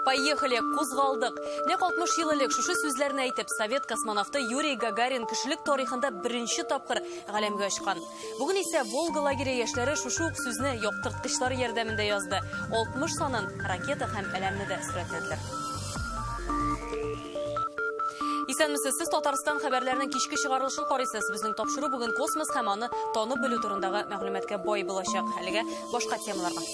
Поехали, кузгалдык. Нәкъ 60 ел элек шушы сүзләрне әйтеп, совет космонавты Юрий Гагарин кешелек тарихында беренче тапкыр галәмгә очкан. Бүген исә Волга лагере яшьләре шушы ук сүзне яктырткычлар ярдәмендә язды. 60 санын, ракета һәм әләмне дә сурәтләделәр. Исәнмесез, сез Татарстан хәбәрләренең кичке чыгарылышын карыйсыз. Безнең тапшыру бүген космос һәм аны танып белү турындагы мәгълүматка бай булачак. Әлегә башка темаларга.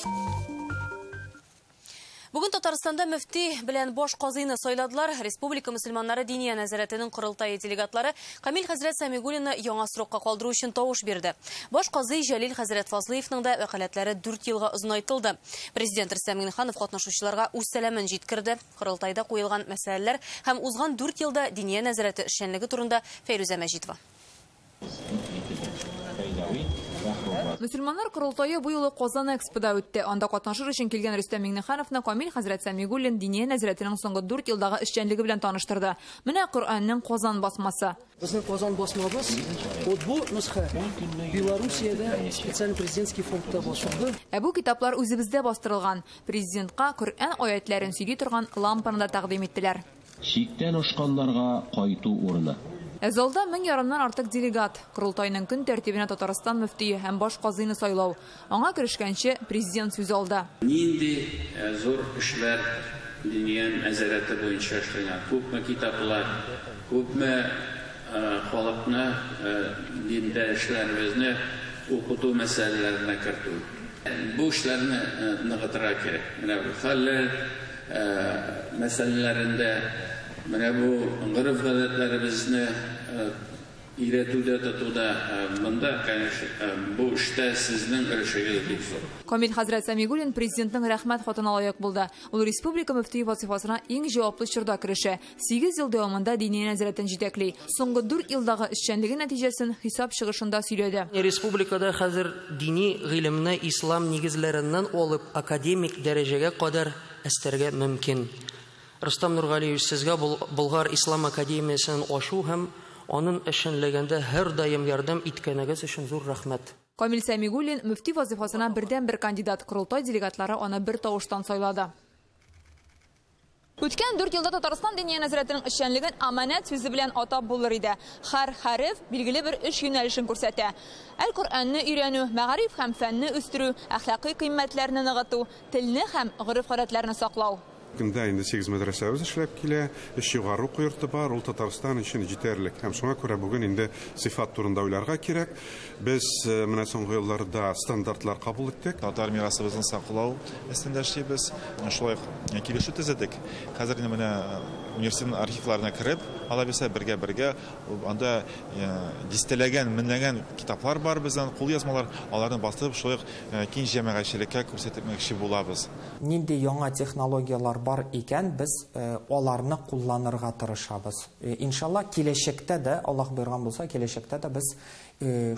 Бүген Татарстанда мөфти белән баш казыйны сайладылар. Республика мөселманнары Диния нәзарәтенең корылтае делегатлары Камил хәзрәт Сәмигуллинны яңа срокка калдыру өчен тавыш бирде. Баш казый Җәлил хәзрәт Фазлыевның да вәкаләтләре 4 елга озынайтылды. Президент Рөстәм Миңнеханов катнашучыларга үз сәламен җиткерде. Корылтайда куелган мәсьәләләр һәм узган 4 елда Диния нәзарәте эшчәнлеге турында Фәйрүзә Мәҗитова. Мөселманнар корылтае бу юлы Казан Экспода үтте. Анда катнашыр өчен килгән Рөстәм Миңнехановны Камил хәзрәт Сәмигуллин Диния нәзарәтенең соңгы 4 елдагы эшчәнлеге белән таныштырды. Менә Коръәннең Казан басмасы. Безнең Казан басмабыз, вот бу нөсхә Белоруссиядә специаль президентский фондта басылды. Ә бу китаплар үзебездә бастырылган. Президентка Коръән аятләрен сөйли торган лампаны да тәкъдим иттеләр. Чиктән ашканнарга кайту урыны. Ә залда 1500-нан артык делегат. Корылтайның көн тәртибенә Татарстан мөфтие һәм баш казыйны сайлау. Аңа керешкәнче президент сүз алды. Нинди зур эшләр Диния нәзарәте буенча эшләнгән. Күпме китаплар, күпме халыкны диндә эшләребезне укыту мәсьәләләренә кертү. Бу эшләрне ныгытырга кирәк. Менә бу хәлләр мәсьәләләрендә, менә бу гореф-гадәтләребезне өйрәтүдә, тотуда, монда, конечно, бу эштә сезнең өлешегез бик зур. Камил хәзрәт Сәмигуллин президентның рәхмәт хатына лаек булды. Ул республика мөфтие вазифасына иң җаваплы чорда керешә. 8 ел дәвамында Диния нәзарәтен җитәкли. Соңгы 4 елдагы эшчәнлеге нәтиҗәсен хисап чыгышында сөйләде. Республикада хәзер дини гыйлемне ислам нигезләреннән алып академик дәрәҗәгә кадәр әстәргә мөмкин. Рөстәм Нургалиевич, сезгә Болгар Ислам академиясен ачу һәм аның эшчәнлегендә һәрдаим ярдәм иткәнегез өчен зур рәхмәт. Камил Сәмигуллин мөфти вазифасына бердән-бер кандидат. Корылтай делегатлары аны бер тавыштан сайлады. Үткән 4 елда Татарстан Диния нәзарәтенең эшчәнлеген аманат сүзе белән атап булыр иде. Һәр хәреф билгеле бер эш юнәлешен күрсәтә. Әл-Коръәнне өйрәнү, мәгариф һәм фәнне үстерү, әхлакый кыйммәтләрне ныгыту, телне һәм гореф-гадәтләрне саклау. Көндә инде 8 мәдрәсәбез эшләп килә, 3 югары уку йорты бар, ул Татарстан өчен җитәрлек. Һәм шуңа күрә бүген инде сыйфат турында уйларга кирәк. Без менә соңгы елларда стандартлар кабул иттек. Татар мирасыбызны саклау өстендә эшлибез. Шулай ук килешү төзедек. Хәзер инде менә университетның архивларына кереп, алабилсә бергә-бергә анда дистәләгән, меңләгән китаплар бар безнең, кулъязмалар, аларны бастырып, шулай ук киң җәмәгатьчелеккә күрсәтмәкче булабыз. Нинди яңа технологияләр бар икән, без аларны кулланырга тырышабыз. Иншалла, киләчәктә дә, Аллаһ боерган булса, киләчәктә дә без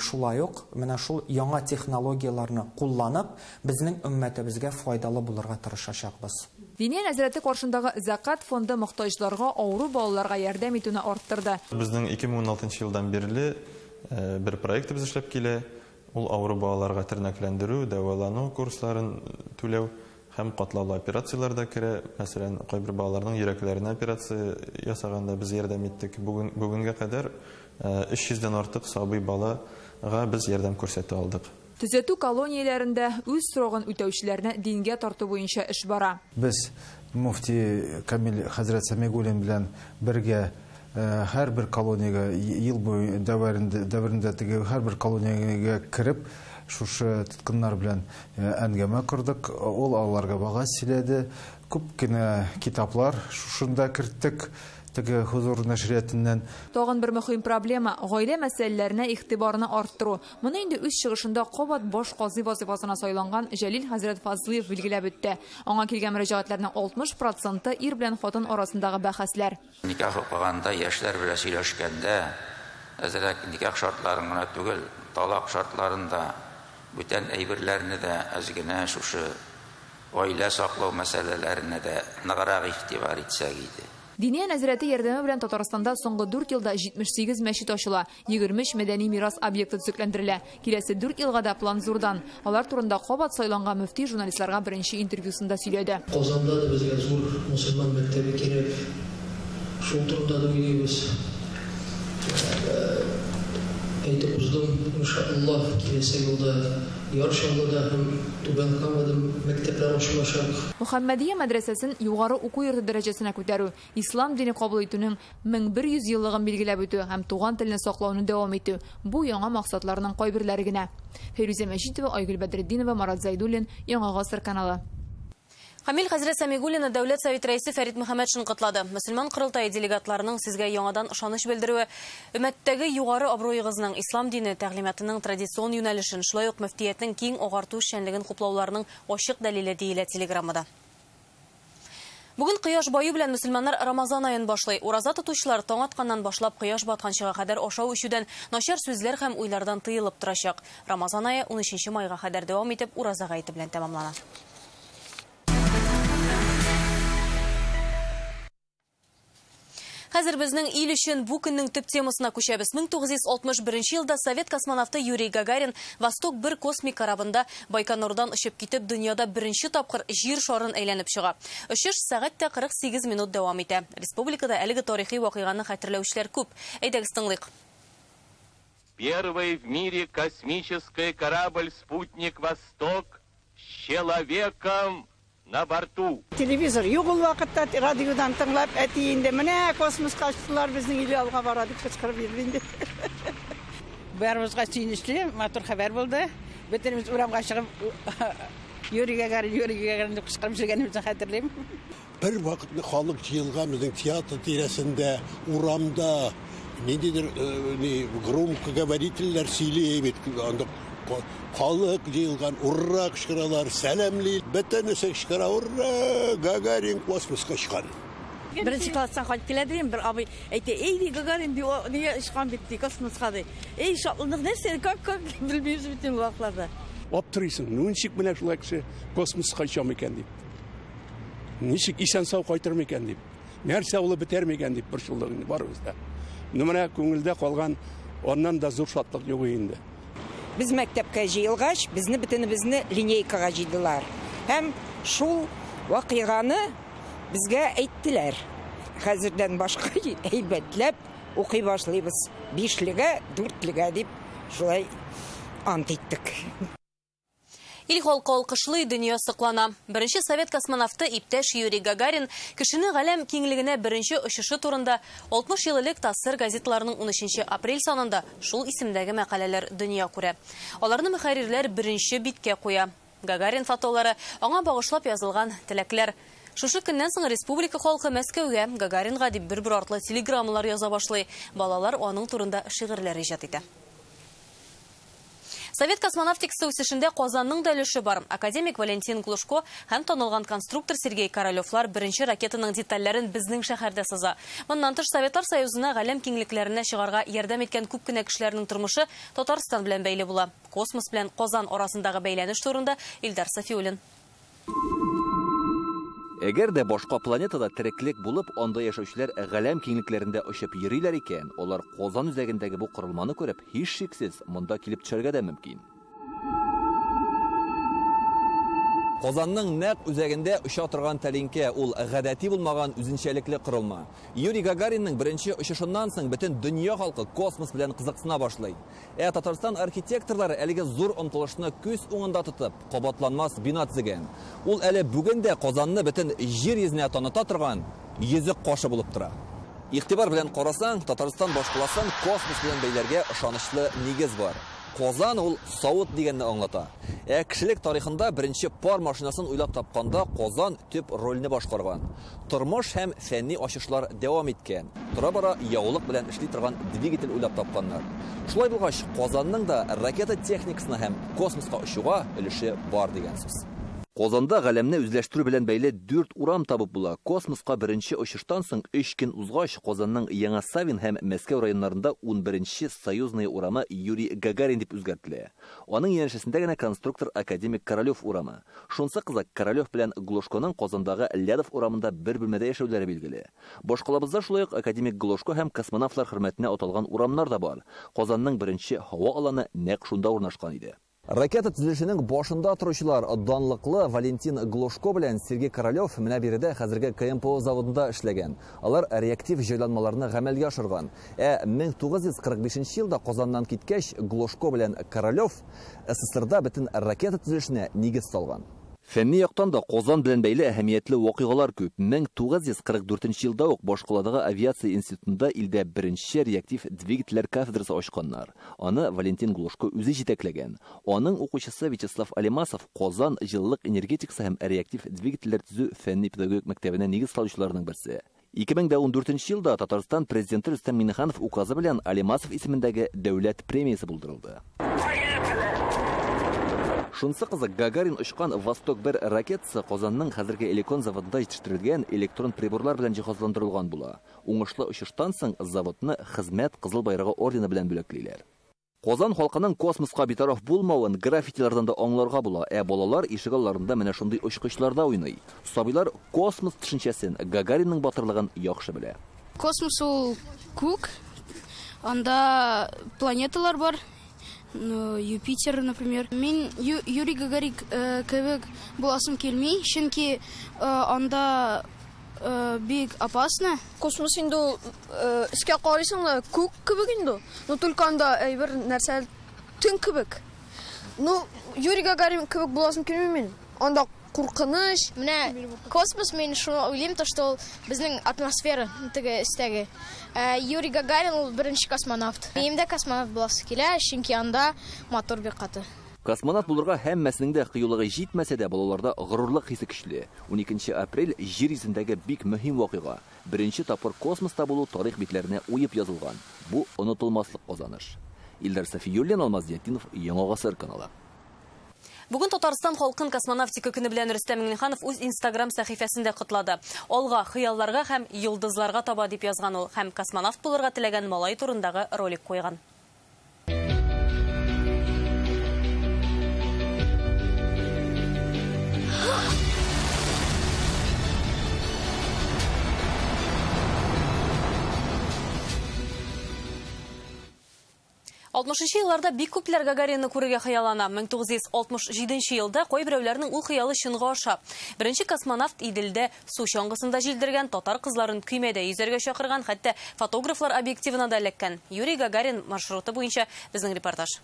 шулай ук менә шул яңа технологияләрне кулланып, безнең өммәтебезгә файдалы булырга тырышачакбыз. Диния нәзарәте каршындагы Закат фонды мохтаҗларга, авыру балаларга ярдәм итүне арттырды. Безнең 2016 елдан бирле бер проектыбыз эшләп килә. Ул авыру балаларга тернәкләндерү, дәвалану курсларын түләү һәм катлаулы операцияләр дә керә. Мәсәлән, кайбер балаларның йөрәкләренә операция ясаганда без ярдәм иттек. Бүгенгә кадәр 300дән артык сабый балага без ярдәм күрсәтә алдык. Төзәтү колонияләрендә үз срогын үтәүчеләрне дингә тарту буенча эш бара. Без мөфти Камил хәзрәт Сәмигуллин белән бергә һәрбер колониягә ел буе дәверендә теге һәрбер колониягә кереп, шушы тоткыннар белән әңгәмә кордык. Ул аларга вәгазь сөйләде. Күп кенә китаплар шушында керттек. Теге Хузур нәшриятыннан. Тагын бер мөһим проблема гаилә мәсьәләләренә игътибарны арттыру. Моны инде үз чыгышында кабат баш казый вазифасына сайланган Җәлил хәзрәт Фазлыев билгеләп үтте. Аңа килгән мөрәҗәгатьләрнең 60% ир белән хатын арасындагы бәхәсләр. Никах укыганда, яшьләр белән сөйләшкәндә, әзрәк никах шартларын гына түгел, талак шартларын да, бүтән әйберләрне дә әз генә шушы гаилә саклау мәсьәләләренә дә ныграк игътибар итсәк иде. Диния нәзарәте ярдәме белән Татарстанда соңгы 4 елда 78 мәчет ачыла, 23 мәдәни мирас объекты төзекләндерелә. Киләсе 4 елга да план зурдан. Алар турында кабат сайланган мөфти журналистларга беренче интервьюсында сөйләде. Казанда да безгә зур мусульман мәктәбе кирәк. Шул турында да уйлыйбыз. Әйтеп уздым, иншаллаһ, киләсе елда Яр Чаллыда һәм Түбән Камада мәктәпләр ачылачак. Мөхәммәдия мәдрәсәсен югары уку йорты дәрәҗәсенә күтәрү, ислам дине кабул итүнең 1100 еллыгын билгеләп үтү һәм туган телне саклауны дәвам итү – бу яңа максатларның кайберләре генә. Фәйрүзә Мәҗитова, Айгөл Бәдретдинова, Марат Зайдуллин, Яңа Гасыр каналы. Камил хәзрәт Сәмигуллинны Дәүләт Советы рәисе Фәрит Мөхәммәтшин котлады. Мөселман корылтае делегатларының сезгә яңадан ышаныч белдерүе, өммәттәге югары абруегызның ислам дине тәгълиматының традицион юнәлешен, шулай ук мөфтиятнең киң агарту эшчәнлеген хуплауларының ачык дәлиле диелә телеграммада. Бүген кояш баю белән мөселманнар Рамазан аен башлый. Ураза тотучылар таң атканнан башлап кояш батканчыга кадәр ашау эчүдән, начар сүзләр һәм уйлардан тыелып торачак. Рамазан ае 13 майга кадәр дәвам итеп, ураза гаете белән тәмамлана. Хәзер безнең ил өчен бу көннең төп темасына күчәбез. 1961 елда совет космонавты Юрий Гагарин Восток 1 космик корабында Байконурдан очып китеп, дөньяда беренче тапкыр җир шарын әйләнеп чыга. Очыш сәгать тә 48 минут дәвам итә. Республикада әлеге тарихи вакыйганы хәтерләүчеләр күп. Әйдәгез тыңлыйк. Первый в мире космический корабль «Спутник Восток» с человеком на борту. Телевизор юк ул вакытта, радиодан тыңлап, әти инде менә космоска очтылар, безнең ил алга бара дип кычкырып йөрде инде. Барыбызга сөенечле, матур хәбәр булды. Бөтенебез урамга чыгып, Юрий Гагарин, Юрий Гагарин дип кычкырып йөргәнебезне хәтерлим. Бер вакытны халык җыелган безнең театр тирәсендә, урамда ниндидер громкоговорительләр сөйли бит, анда халык җыелган, ура кычкыралар, сәламли, бөтенесе кычкыра, ура, Гагарин космоска очкан. Беренче класстан кайтып килә дим, бер абый әйтә, эй, ди, Гагарин ди, нигә очкан бит, ди, космоска ди. Эй, шатлык нәрсә, как, белмибез бит инде вакытларда. Аптырыйсың, ничек менә шулай кеше космоска очам икән дип. Ничек исән-сау кайтыр микән дип. Нәрсә булып бетәр микән дип борчылдык инде барыбыз да. Менә күңелдә калган аннан да зур шатлык юк инде. Без мәктәпкә җыелгач, безне бөтенебезне линейкага җыйдылар. Һәм шул вакыйганы безгә әйттеләр. Хәзердән башка әйбәтләп укый башлыйбыз. 5легә, 4легә дип шулай ант иттек. Ил халкы алкышлый, дөнья соклана. Беренче совет космонавты иптәш Юрий Гагарин кешене галәм киңлегенә беренче очышы турында 60 ел элек ТАССР газеталарының 13 апрель санында шул исемдәге мәкаләләр дөнья күрә. Аларны мөхәррирләр беренче биткә куя. Гагарин фотолары, аңа багышлап язылган теләкләр. Шушы көннән соң республика халкы Мәскәүгә, Гагаринга дип бер-бер артлы телеграммалар яза башлый. Балалар аның турында шигырьләр иҗат итә. Совет космонавтикасы үсешендә Казанның да өлеше бар. Академик Валентин Глушко һәм танылган конструктор Сергей Королевлар беренче ракетаның детальләрен безнең шәһәрдә сыза. Моннан тыш Советлар Союзына галәм киңлекләренә чыгарга ярдәм иткән күп кенә кешеләрнең тормышы Татарстан белән бәйле була. Космос белән Казан арасындагы бәйләнеш турында Илдар Сафиуллин. Әгәр дә башка планетада тереклек булып, анда яшәүчеләр галәм киңлекләрендә очып йөриләр икән, алар Казан үзәгендәге бу корылманы күреп, һичшиксез монда килеп төшәргә дә мөмкин. Казанның нәкъ үзәгендә оча торган тәлинкә, ул гадәти булмаган үзенчәлекле корылма. Юрий Гагаринның беренче очышыннан соң бөтен дөнья халкы космос белән кызыксына башлый. Ә Татарстан архитекторлары әлеге зур омтылышны күз уңында тотып, кабатланмас бина төзегән. Ул әле бүген дә Казанны бөтен җир йөзенә таныта торган йөзек кашы булып тора. Игътибар белән карасаң, Татарстан башкаласын космос белән бәйләргә ышанычлы нигез бар. Казан ул савыт дигәнне аңлата. Ә кешелек тарихында беренче пар машинасын уйлап тапканда Казан төп рольне башкарган. Тормыш һәм фәнни ачышлар дәвам иткән. Тора-бара яулык белән эшли торган двигатель уйлап тапканнар. Шулай булгач, Казанның да ракета техникасына һәм космоска очуга өлеше бар дигән сүз. Казанда галәмне үзләштерү белән бәйле 4 урам табып була. Космоска беренче очыштан соң 3 көн узгач, Казанның Яңа Савин һәм Мәскәү районнарында 11-нче Союзная урамы Юрий Гагарин дип үзгәртелә. Аның янәшәсендә генә конструктор академик Королев урамы. Шунсы кызык, Королев белән Глушконың Казандагы Лядов урамында бер бүлмәдә яшәүләре билгеле. Башкалабызда шулай ук академик Глушко һәм космонавтлар хөрмәтенә аталган урамнар да бар. Казанның беренче һава аланы нәкъ шунда урнашкан иде. Ракета төзелешенең башында торучылар данлыклы Валентин Глушко белән Сергей Королев менә биредә хәзерге КМПО заводында эшләгән. Алар реактив җайланмаларны гамәлгә ашырган. Ә 1945 елда Казаннан киткәч, Глушко белән Королев СССРда бөтен ракета төзелешенә нигез салган. Фәнни яктан да Казан белән бәйле әһәмиятле вакыйгалар күп. 1944 елда ук башкаладагы авиация институтында илдә беренче реактив двигательләр кафедрасы ачканнар. Аны Валентин Глушко үзе җитәкләгән. Аның укучысы Вячеслав Алимасов Казан җылылык энергетикасы һәм реактив двигательләр төзү фәнни педагогик мәктәбенә нигез салучыларның берсе. 2014 елда Татарстан президенты Рөстәм Миңнеханов указы белән Алимасов исемендәге дәүләт премиясе булдырылды. Шунсы кызык, Гагарин очкан Восток-1 ракетасы Казанның хәзерге Элекон заводында җитештерелгән электрон приборлар белән җиһазландырылган була. Уңышлы очыштан соң заводны Хезмәт Кызыл Байрагы ордены белән бүләклиләр. Казан халкының космоска битараф булмавын граффитилардан да аңларга була. Ә балалар ишегалларында менә шундый очкычларда уйный. Сабыйлар космос төшенчәсен, Гагаринның батырлыгын яхшы белә. Космос ул күк, анда планеталар бар. Юпитер, например. Мин Юрий Гагарин кебек буласым килми, чөнки анда бик опасно. Космос инде ул өскә карыйсың да күк кебек инде. Но только анда әйбер нәрсә төн кебек. Ну, Юрий Гагарин кебек буласым килми мин. Анда куркыныч. Менә космос, мин шуны уйлыйм, то что ул безнең атмосфера теге өстәге. Юрий Гагарин ул беренче космонавт. Минем дә космонавт буласы килә, чөнки анда матур бик каты. Космонавт булырга һәммәсенең дә кыюлыгы җитмәсә дә, балаларда горурлык хисе көчле. 12 апрель җир йөзендәге бик мөһим вакыйга. Беренче тапкыр космоста булу тарих битләренә уеп язылган. Бу онытылмаслык казаныш. Илдар Сафиуллин, Алмаз Зиятдинов, Яңа Гасыр каналы. Бүген Татарстан халкын космонавтика көне белән Рөстәм Миңнеханов үз Инстаграм сәхифәсендә котлады. Алга, хыялларга һәм йолдызларга таба дип язган ул һәм космонавт булырга теләгән малай турындагы ролик куйган. Алтмышынчы елларда бик күпләр Гагаринны күрергә хыяллана. 1967 елда кайберәүләрнең ул хыялы чынга аша. Беренче космонавт Иделдә су чаңгысында җилдергән, татар кызларын көймәдә йөзәргә чакырган, хәтта фотографлар объективына да эләккән. Юрий Гагарин маршруты буенча безнең репортаж.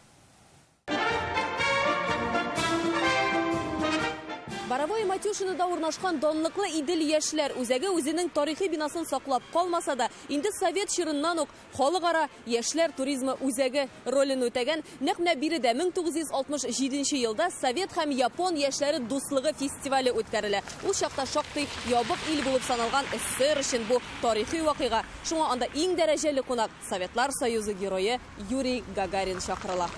Боровое Матюшинода урнашкан данлыклы Идел яшьләр үзәге үзенең тарихи бинасын саклап калмаса да, инде совет чорыннан ук халыкара яшьләр туризмы үзәге ролен үтәгән. Нәкъ менә биредә 1967 елда Совет һәм Япон яшьләре дуслыгы фестивале үткәрелә. Ул чакта шактый ябык ил булып саналган СССР өчен бу тарихи вакыйга. Шуңа анда иң дәрәҗәле кунак Советлар Союзы герое Юрий Гагарин чакырыла.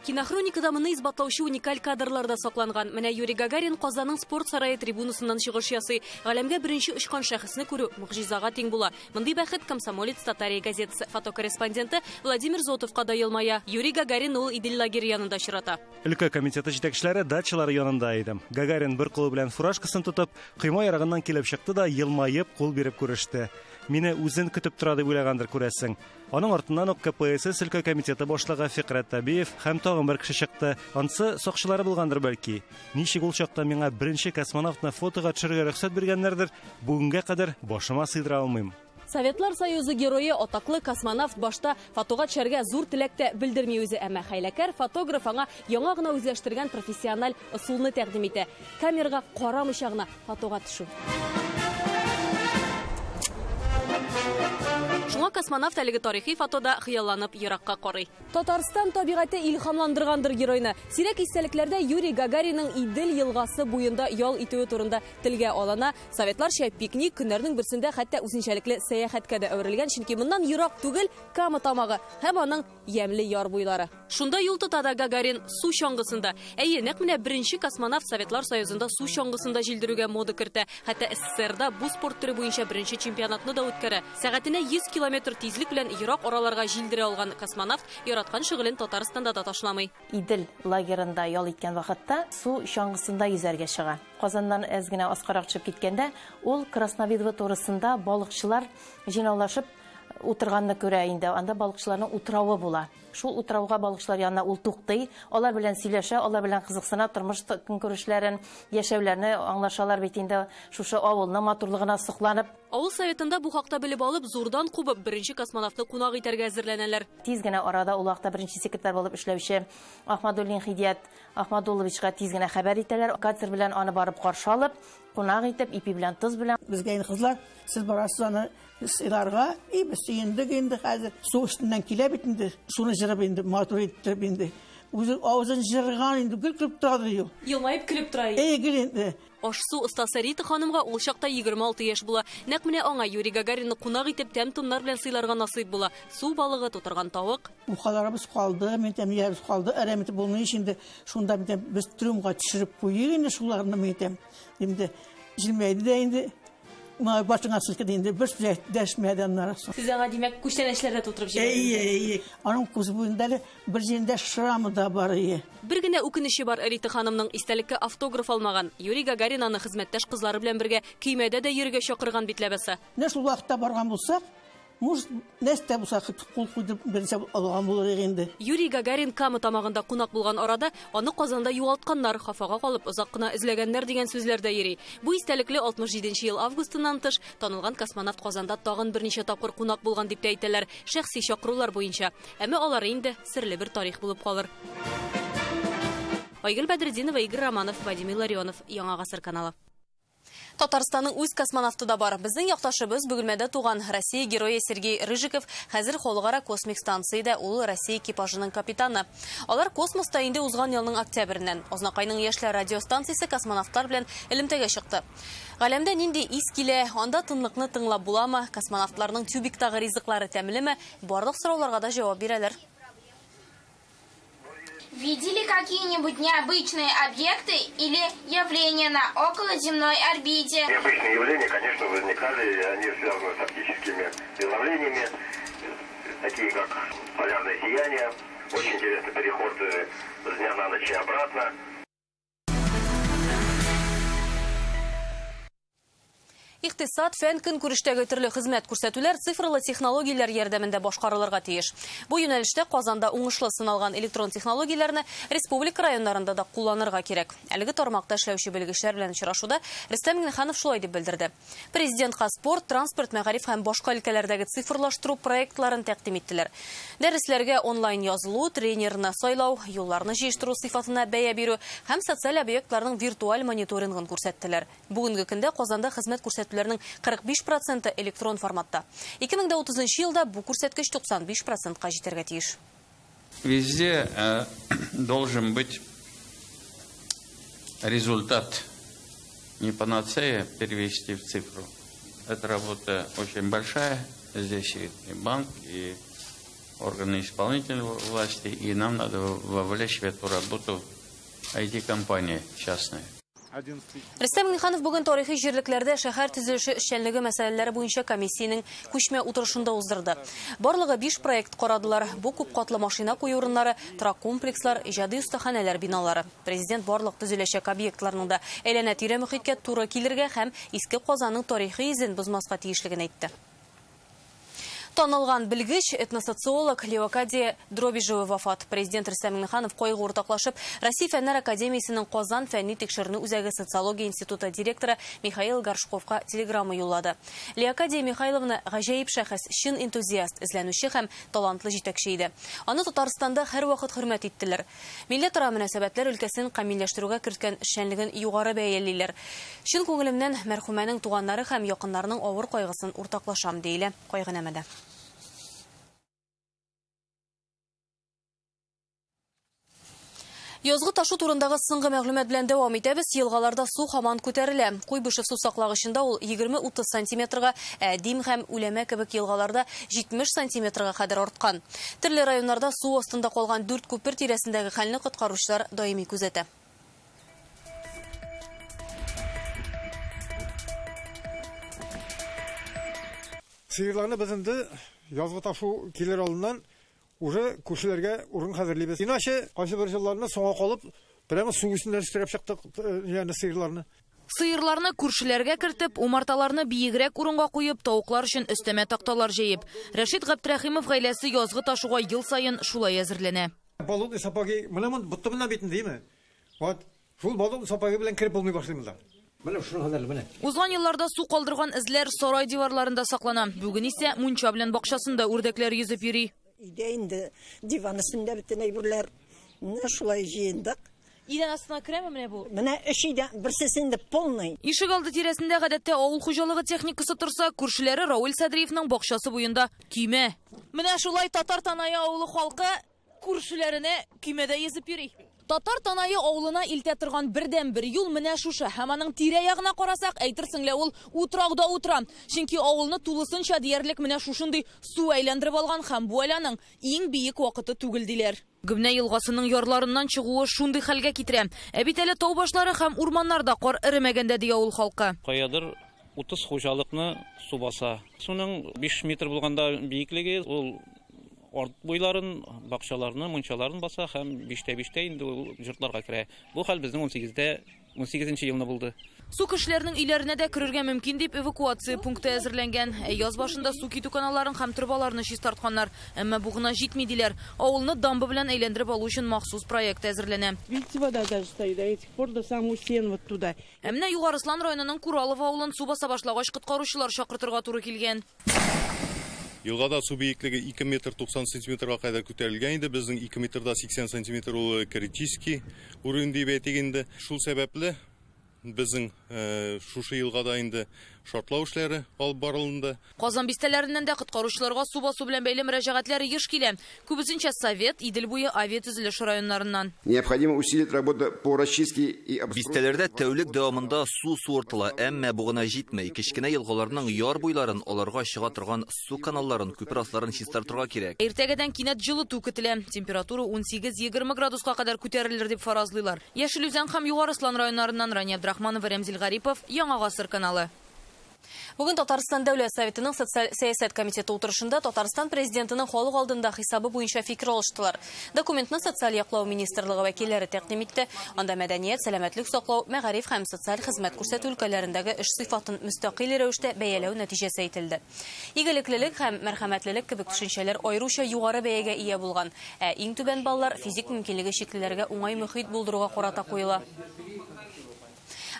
Кинохроникада моны исбатлаучы уникаль кадрлар да сакланган. Менә Юрий Гагарин Казанның спорт сарае трибунасыннан чыгыш ясый. Галәмгә беренче очкан шәхесне күрү могҗизага тиң була. Мондый бәхет Комсомолец Татария газетасы фотокорреспонденты Владимир Зотовка да елмая. Юрий Гагарин ул Идел лагере янында очрата. Өлкә комитеты җитәкчеләре дачалары янында иде. Гагарин бер кулы белән фуражкасын тотып, койма ярыгыннан килеп чыкты да елмаеп кул биреп күреште. Мине үзен көтеп тора дип уйлагандыр күрәсең. Аның артыннан ук КПСС өлкә комитеты башлыгы Фикрәт Табиев һәм тагын бер кеше чыкты. Ансы сакчылары булгандыр бәлки. Ничек ул чакта миңа беренче космонавтны фотога төшерергә рөхсәт биргәннәрдер, бүгенгә кадәр башыма сыйдыра алмыйм. Советлар Союзы герое атаклы космонавт башта фотога төшәргә зур теләк тә белдерми үзе, әмма хәйләкәр фотограф аңа яңа гына үзләштергән профессиональ ысулны тәкъдим итә. Камерага карамыйча гына фотога төшү. Шуңа космонавт әлеге тарихи фотода хыялланып еракка карый. Татарстан табигате илһамландыргандыр геройны. Сирәк истәлекләрдә Юрий Гагаринның Идел елгасы буенда ял итүе турында телгә алына. Советларча пикник көннәрнең берсендә хәтта үзенчәлекле сәяхәткә дә әверелгән, чөнки моннан ерак түгел Кама тамагы һәм аның ямьле яр буйлары. Шунда юл тота да Гагарин су чаңгысында. Әйе, нәкъ менә беренче космонавт Советлар Союзында су чаңгысында җилдерүгә мода кертә. Хәтта СССРда бу спорт төре буенча беренче чемпионатны да үткәрә. Сәгатенә 100 километр тизлек белән ерак араларга җилдерә алган космонавт яраткан шөгылен Татарстанда да ташламый. Идел лагерында ял иткән вакытта су чаңгысында йөзәргә чыга. Казаннан әз генә аскарак төшеп киткәндә, ул Красновидово турысында балыкчылар җыйнаулашып утырганны күрә инде. Анда балыкчыларның утравы була. Шул утрауга балыкчылар янына ул туктый, алар белән сөйләшә, алар белән кызыксына, тормыш көнкүрешләрен, яшәүләрне аңлашалар бит инде, шушы авылның матурлыгына сокланып. Авыл советында бу хакта белеп алып, зурдан кубып, беренче космонавтны кунак итәргә әзерләнәләр. Тиз генә арада ул вакытта беренче секретарь булып эшләүче Ахмадуллин Хидият Ахмадулловичка тиз генә хәбәр итәләр. Катер белән аны барып каршы алып, кунак итеп, ипи белән, тоз белән. Безгә инде кызлар, сез барасыз аны сыйларга, и без сөендек инде хәзер. Су өстеннән килә бит инде, суны җырып инде, матур иттереп инде. Үзе авызын җырган инде, гел көлеп тора ди. Елмаеп көлеп тора. Әй, гел инде. Аш-су остасы Рита ханымга ул чакта 26 яшь була. Нәкъ менә аңа Юрий Гагаринны кунак итеп тәм-томнар белән сыйларга насыйп була. Су балыгы, тутырган тавык. Ухаларыбыз калды, мин тәм ярыбыз калды, әрәм итеп булмый инде. Шунда мин без трюмга төшереп куйыйк инде шуларны мин әйтәм. Инде җилмәйде дә инде. Моңа башыңа селкеде инде, бер сүз дәшмәде аннары. Сез аңа димәк күчтәнәчләр дә тутырып җибәрдегез. Әйе, әйе. Аның күз буенда әле бер җирендә шрамы да бар ие. Бер генә үкенече бар Рита ханымның, истәлеккә автограф алмаган. Юрий Гагарин аны хезмәттәш кызлары белән бергә көймәдә дә йөрергә чакырган бит ләбаса. Менә шул вакытта барган булсак, может, нәрсә булса кул куйдырып беренче алган булыр иде инде. Юрий Гагарин Кама тамагында кунак булган арада аны Казанда югалтканнар, хафага калып озак кына эзләгәннәр дигән сүзләр дә йөри. Бу истәлекле 67 ел августыннан тыш танылган космонавт Казанда тагын берничә тапкыр кунак булган дип тә әйтәләр, шәхси чакырулар буенча. Әмма алары инде серле бер тарих булып калыр. Айгөл Бәдретдинова, Игорь Романов, Вадим Илларионов, Яңа Гасыр каналы. Татарстанның үз космонавты да бар. Безнең якташыбыз Бөгелмәдә туган Россия герое Сергей Рыжиков хәзер халыкара космик станциядә, ул Россия экипажының капитаны. Алар космоста инде узган елның октябреннән. Азнакайның яшьләр радиостанциясе космонавтлар белән элемтәгә чыкты. Галәмдә нинди ис килә, анда тынлыкны тыңлап буламы, космонавтларның тюбиктагы ризыклары тәмлеме, барлык сорауларга да җавап бирәләр. Видели какие-нибудь необычные объекты или явления на околоземной орбите? Необычные явления, конечно, возникали, они связаны с оптическими изловлениями, такие как полярное сияние, очень интересный переход с дня на ночь и обратно. Икътисад, фән, көнкүрештәге төрле хезмәт күрсәтүләр цифрлы технологияләр ярдәмендә башкарылырга тиеш. Бу юнәлештә Казанда уңышлы сыналган электрон технологияләрне республика районнарында да кулланырга кирәк. Әлеге тармакта эшләүче белгечләр белән очрашуда Рөстәм Миңнеханов шулай дип белдерде. Президентка спорт, транспорт, мәгариф һәм башка өлкәләрдәге цифрлаштыру проектларын тәкъдим иттеләр. Дәресләргә онлайн язылу, тренерны сайлау, юлларны җыештыру сыйфатына бәя бирү һәм социаль объектларның виртуаль мониторингын күрсәттеләр. Бүгенге көндә Казанда хезмәт күрсәтү 45% электрон форматта. 2030 елда бу күрсәткеч 95%-ка җитәргә тиеш. Везде должен быть результат. Не панацея перевести в цифру. Эта работа очень большая. Здесь и банк, и органы исполнительной власти, и нам надо вовлечь в эту работу IT-компании частные. Рөстәм Миңнеханов бүген тарихи җирлекләрдә шәһәр төзелеше эшчәнлеге мәсьәләләре буенча комиссиянең күчмә утырышында уздырды. Барлыгы 5 проект карадылар. Бу күп катлы машина кую урыннары, торак комплекслар, иҗади остаханәләр биналары. Президент барлык төзеләчәк объектларның да әйләнә-тирә мөхиткә туры килергә һәм Иске Казанның тарихи изен бозмаска тиешлеген әйтте. Танылган белгеч, этносоциолог Леокадия Дробижева вафат. Президент Рөстәм Миңнеханов кайгы уртаклашып, Россия Фәннәр академиясенең Казан фәнни тикшеренү үзәге социология институты директоры Михаил Горшковка телеграмма юллады. Леокадия Михайловна гаҗәеп шәхес, чын энтузиаст, эзләнүче һәм талантлы җитәкче иде. Аны Татарстанда һәрвакыт хөрмәт иттеләр. Милләтара мөнәсәбәтләр өлкәсен камилләштерүгә керткән эшчәнлеген югары бәялиләр. Чын күңелемнән мәрхүмәнең туганнары һәм якыннарының авыр кайгысын уртаклашам, диелә кайгынамәдә. Язгы ташу турындагы соңгы мәгълүмат белән дәвам итәбез. Елгаларда су һаман күтәрелә. Куйбышев су саклагычында ул 20-30 сантиметрга, ә Дим һәм Үләмә кебек елгаларда 70 сантиметрга кадәр арткан. Төрле районнарда су астында калган 4 күпер тирәсендәге хәлне коткаручылар даими күзәтә. Сыерларны без инде язгы ташу килер алдыннан уже күршеләргә урын хәзерлибез. Иначе кайсы бер елларны соңга калып, прямо су өстеннән өстерәп чыктык, ягъни сыерларны. Сыерларны күршеләргә кертеп, умарталарны биегрәк урынга куеп, тавыклар өчен өстәмә такталар җәеп. Рәшит Габдрәхимов гаиләсе язгы ташуга ел саен шулай әзерләнә. Болотный сапоги, менә моны бутты белән бит инде, Вот, шул болотный сапоги белән кереп булмый башлый монда. Менә шуны хәзер менә. Узган елларда су калдырган эзләр сарай диварларында саклана. Бүген исә мунча белән бакчасында үрдәкләр йөзеп йөри. Өйдә инде диван өстендә бөтен әйберләр менә шулай җыендык. Идән астына керәме менә бу? Менә өч идән, берсе инде полный. Ишек алды тирәсендә гадәттә авыл хуҗалыгы техникасы торса, күршеләре Рауль Садриевның бакчасы буенда көймә. Менә шулай Татар Танае авылы халкы күршеләренә көймәдә йөзеп йөри. Татар Танае авылына илтә торган бердән-бер юл менә шушы. Һәм аның тирә-ягына карасак, әйтерсең лә ул утрауда утыра. Чөнки авылны тулысынча диярлек менә шушындый су әйләндереп алган һәм бу әле аның иң биек вакыты түгел диләр. Гөмнә елгасының ярларыннан чыгуы шундый хәлгә китерә. Ә бит әле тау башлары һәм урманнарда кар эремәгәндә ди авыл халкы. Каядыр 30 хуҗалыкны су баса. Суның 5 метр булганда биеклеге ул арт буйларын, бакчаларны, мунчаларын баса һәм биштә-биштә инде ул йортларга керә. Бу хәл безнең 18-нче елны булды. Су кешеләрнең өйләренә дә керергә мөмкин дип эвакуация пункты әзерләнгән. Ә яз башында су китү каналларын һәм торбаларны чистартканнар. Әмма бу гына җитми диләр. Авылны дамба белән әйләндереп алу өчен махсус проект әзерләнә. Видите, вода даже стоит, до этих пор до самого стен вот туда. Ә менә Югары Слан районының Куралово авылын су баса башлагач коткаручылар чакыртырга туры килгән. Елгада су биеклеге 2 метр 90 сантиметрга кадәр күтәрелгән иде. Безнең 2 метрда 80 сантиметр ул критический уровень дип әйтик инде. Шул сәбәпле безнең шушы елгада инде шартлау эшләре алып барылынды. Казан бистәләреннән дә коткаручыларга су басу белән бәйле мөрәҗәгатьләр еш килә. Күбесенчә Совет, Идел буе авиатөзелеш районнарыннан. Необходимо усилить работу по расчистке и обустройству. Бистәләрдә тәүлек дәвамында су суыртыла, әмма бу гына җитми. Кечкенә елгаларның яр буйларын, аларга чыга торган су каналларын, күпер асларын чистартырга кирәк. Иртәгәдән кинәт җылыту көтелә. Температура 18-20 градуска кадәр күтәрелер дип фаразлыйлар. Яшел Үзән һәм Югары Слан районнарыннан Рания Абдрахманова, Рәмзил Гарипов, Яңа Гасыр каналы. Бүген Татарстан Дәүләт Советының социаль сәясәт комитеты утырышында Татарстан президентының халык алдында хисабы буенча фикер алыштылар. Документны социаль яклау министрлыгы вәкилләре тәкъдим итте. Анда мәдәният, сәламәтлек саклау, мәгариф һәм социаль хезмәт күрсәтү өлкәләрендәге эш сыйфатын мөстәкыйль рәвештә бәяләү нәтиҗәсе әйтелде. Игелеклелек һәм мәрхәмәтлелек кебек төшенчәләр аеруча югары бәягә ия булган. Ә иң түбән баллар физик мөмкинлеге чиклеләргә уңай мөхит булдыруга карата куела.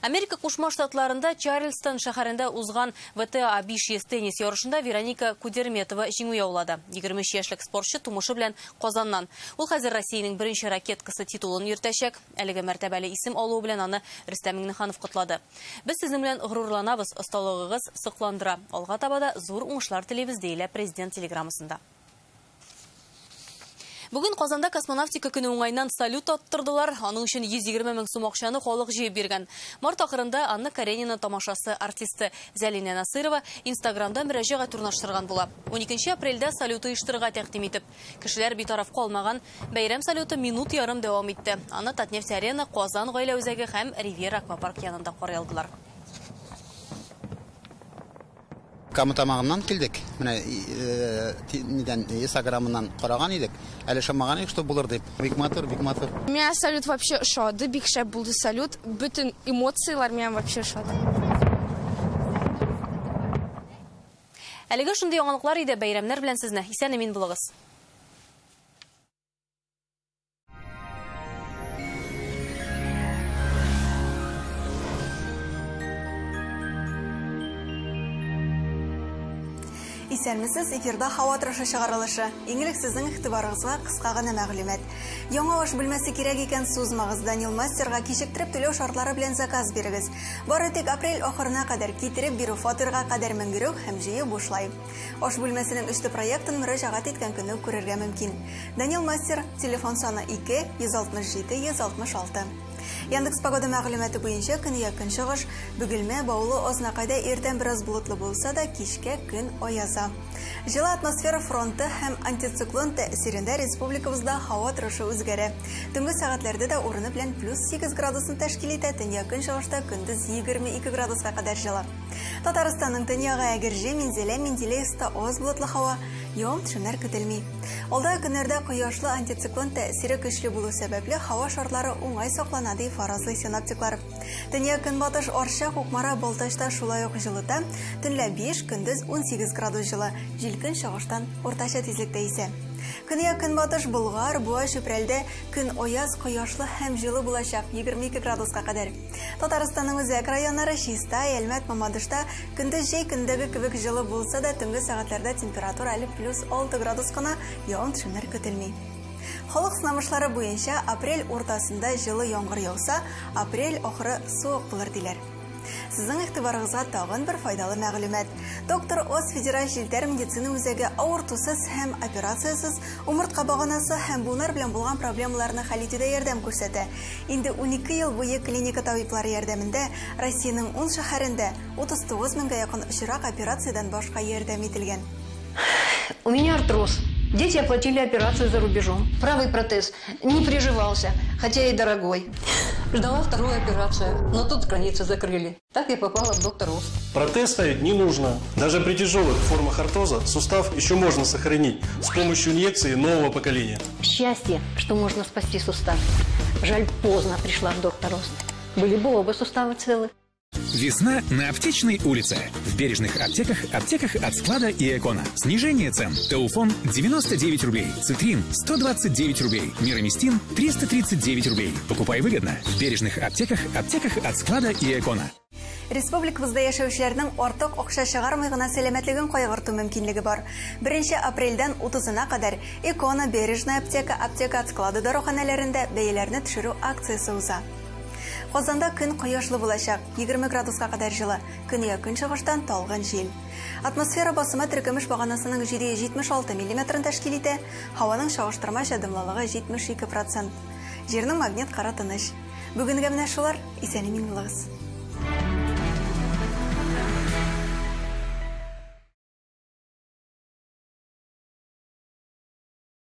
Америка Кушма Штатларында Чарльстон шәһәрендә узган ВТА 500 теннис ярышында Вероника Кудерметова җиңү яулады. 23 яшьлек спортчы тумышы белән Казаннан. Ул хәзер Россиянең беренче ракеткасы титулын йөртәчәк. Әлеге мәртәбәле исем алуы белән аны Рөстәм Миңнеханов котлады. Без сезнең белән горурланабыз, осталыгыгыз сокландыра. Алга таба да зур уңышлар телибез, диелә президент телеграммасында. Бүген Казанда космонавтика көне уңайыннан салют аттырдылар. Аның өчен 120 мең сум акчаны халык җыеп биргән. Март ахырында Анна Каренина тамашасы артисты Зәлинә Насырова Инстаграмда мөрәҗәгать урнаштырган була. 12 апрельдә салют оештырырга тәкъдим итеп, кешеләр битараф калмаган. Бәйрәм салюты минут ярым дәвам итте. Аны Татнефть Арена, Казан гаилә үзәге һәм Ривьера аквапарк янында карый алдылар. Кама Тамагыннан килдек. Менә нидән Инстаграмыннан караган идек. Әле ышанмаган идек, что булыр дип. Бик матур, бик матур. Миңа салют вообще ошады, бик шәп булды салют. Бөтен эмоциялар миңа вообще ошады. Әлеге шундый яңалыклар иде. Бәйрәмнәр белән сезне исән-имин булыгыз. Исәнмесез, эфирда һава торышы чыгарылышы. Иң элек сезнең игътибарыгызга кыска гына мәгълүмат. Яңа аш бүлмәсе кирәк икән, сузмагыз. Данил Мастерга кичектереп түләү шартлары белән заказ бирегез. Бары тик апрель ахырына кадәр китереп бирү, фатирга кадәр менгерү һәм җыю бушлай. Аш бүлмәсенең өсте проектын мөрәҗәгать иткән көнне үк күрергә мөмкин. Данил Мастер, телефон саны 2 167 166. Яндекс погода мәгълүматы буенча көньяк көнчыгыш, Бөгелмә, Баулы, Азнакайда иртән бераз болытлы булса да, кичкә көн аяза. Җылы атмосфера фронты һәм антициклон тәэсирендә республикабызда һава торышы үзгәрә. Төнге сәгатьләрдә дә урыны белән плюс 8 градусны тәшкил итә, төньяк көнчыгышта көндез 22 градуска кадәр җылы. Татарстанның төньягы Әгерҗе, Минзәлә, Менделеевскта аз болытлы һава, явым-төшемнәр көтелми. Алдагы көннәрдә кояшлы антициклон тәэсире көчле булу сәбәпле, һава шартлары уңай саклана, дип фаразлый синоптиклар. Төньяк-көнбатыш Арча, Кукмара, Балтачта шулай ук җылыта, төнлә 5, көндез 18 градус җылы, җил көнчыгыштан уртача тизлектә исә. Көньяк-көнбатыш Болгар, Буа, Чүпрәлдә көн аяз, кояшлы һәм җылы булачак, 22 градуска кадәр. Татарстанның үзәк районнары Чистай, Әлмәт, Мамадышта көндез җәй көндәге кебек җылы булса да, төнге сәгатьләрдә температура әле плюс 6 градус кына, явым-төшемнәр көтелми. Халык сынамышлары буенча, апрель уртасында җылы яңгыр яуса, апрель ахыры суык булыр диләр. Сезнең игътибарыгызга тагын бер файдалы мәгълүмат. Доктор Оз федераль челтәр медицина үзәге авыртусыз һәм операциясез умыртка баганасы һәм буыннар белән булган проблемаларны хәл итүдә ярдәм күрсәтә. Инде 12 ел буе клиника табиблары ярдәмендә Россиянең 10 шәһәрендә 39 меңгә якын очрак операциядән башка ярдәм ителгән. У меня артроз. Дети оплатили операцию за рубежом. Правый протез не приживался, хотя и дорогой. Ждала вторую операцию, но тут границы закрыли. Так я попала в Доктор Ост. Протез ставить не нужно. Даже при тяжелых формах артроза сустав еще можно сохранить с помощью инъекции нового поколения. Счастье, что можно спасти сустав. Жаль, поздно пришла в Доктор Ост. Были бы оба сустава целы. Весна на Аптечной улице. В бережных аптеках, аптеках от склада и Экона. Снижение цен. Тауфон 99 рублей. Цитрин 129 рублей. Мироместин 339 рублей. Покупай выгодно. В бережных аптеках, аптеках от склада и Экона. Республикабызда яшәүчеләрнең артык акча чыгармый гына сәламәтлеген кайгырту мөмкинлеге бар. 1 апрельдән 30-на кадәр Экона, Бережная аптека, аптека от склада даруханәләрендә бәяләрне төшерү акциясе уза. Казанда көн кояшлы булачак, 20 градуска кадәр җылы, көньяк көнчыгыштан талгын җил. Атмосфера басымы теркемеш баганасының 776 миллиметрын тәшкил итә, һаваның чагыштырмача дымлылыгы 72%. Җирнең магнит кыры тыныч. Бүгенгә менә шулар, исән-имин булыгыз.